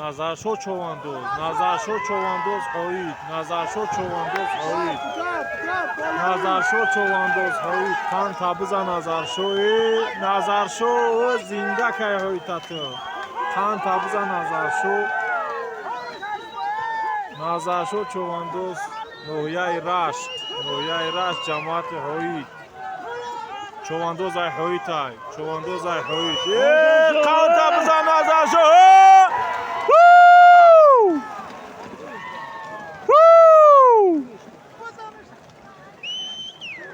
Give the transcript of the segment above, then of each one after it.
Назаршо Човандоз, Назаршо Човандоз ҳоид, Назаршо Човандоз ҳоид, Назаршо Човандоз ҳоид. Қанта биза, Назаршо, э Назаршо, зинда кай ҳоитату. Қанта биза, Назаршо, Назаршо Човандоз, ноҳияи Рашт, ноҳияи Рашт, ҷамоати Ҳоид. Човандоз ай ҳоитай, човандоз ай ҳоид. Э қанта биза, Назаршо! Ву! Ву!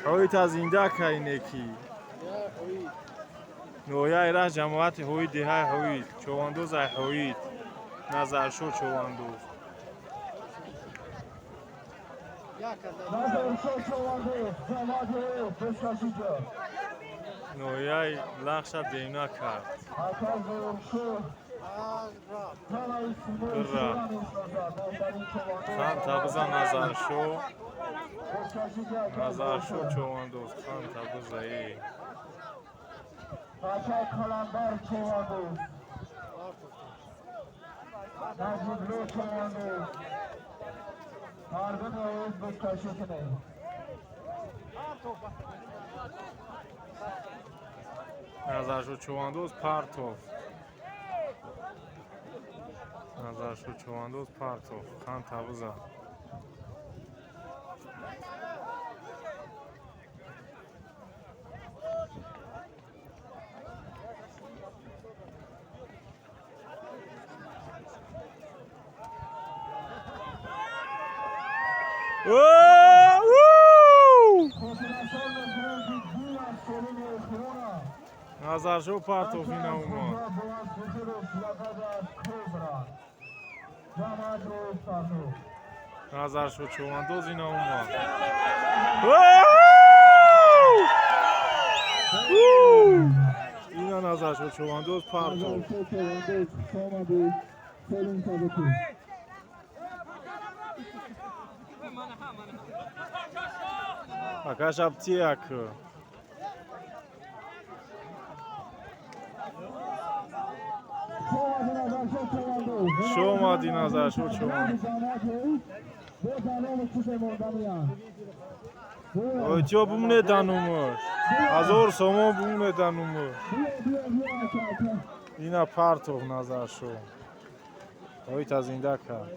Ҳоита зинда кай неки. Ноҳияи Рашт, ҷамоати Ҳоид, деҳаи Ҳоид. Човандоз ай ҳоид. Назаршо Човандоз. Ноҳияи Лахша бемна кард. Бира. Қанта биза, Назаршо. Назаршо Човандоз, қанта биза, э. Каландар Човандоз, Наҷибло Човандоз, мардуми оз бузкашӣ кунед. Назаршо Човандоз партов. Назаршо Човандоз партов. Қанта биза. О, у! Хотиррасон мекунем, ки ду аз солини охирона Назаршо партов, ина умад. Кобра ҷамоат роҳ партов. Назаршо Човандоз ина умад. Ина Назаршо Човандоз партов. Назаршо Човандоз, хуш омадед, Селим Сабукӣ. Акаш аптияк. Хуш омадӣ, Назаршо Човандоз. Ойтиё бумнеданумуш. 1000 сомон бумнеданумуш. Ина партов Назаршо. Оита зинда кард.